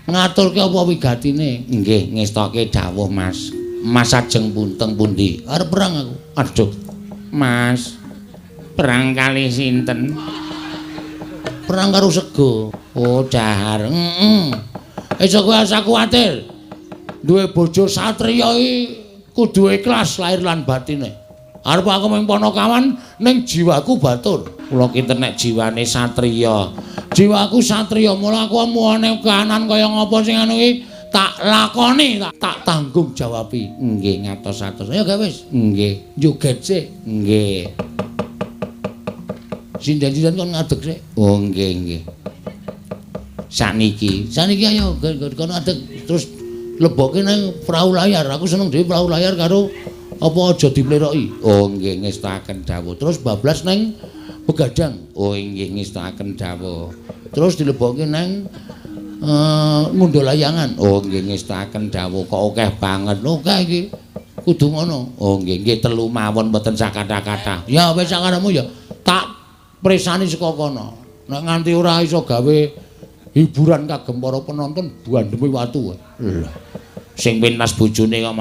Ngaturke apa wigatine? Nggih, ngestoke dawuh, Mas. Mas ajeng punteng pundi? Arep perang aku. Aduh. Mas. Perang kali sinten? Perang karo sego. Oh, dahar. Heeh. Aja kowe asa kuwatir. Duwe bojo satriya iki kudu ikhlas lahir lan batine. Arep aku mung ponokawan ning jiwaku batur. Kula kinten nek jiwane satriya. Jiwaku satriya, mula aku muane kahanan kaya ngapa sing anu iki tak lakoni, tak tanggung jawabi. Nggih, ngatos-atos. Ayo gawe wis. Nggih, joget sik. Nggih. Sinden-sinden kon ngadeg sik. Oh, nggih, nggih. Sakniki, sakniki ayo kon ngadeg terus lebokke nang perahu layar. Aku seneng dhewe perahu layar karo apa aja dipleroki. Oh, nggih, ngestakaken dawuh. Terus bablas nang begadang. Oh, nggih, ngestakaken dawuh. Terus dilebokke nang ngundha layangan. Oh, nggih, ngestakaken dawuh. Kok akeh banget. Akeh iki. Kudu ngono. Oh, nggih, nggih telu mawon mboten sakathah-kathah. Ya wis sakarepmu ya. Tak presani saka kono. Nek nganti ora iso gawe hiburan kagem para penonton bandheme watu. Lah. Sing pentas bojone kok.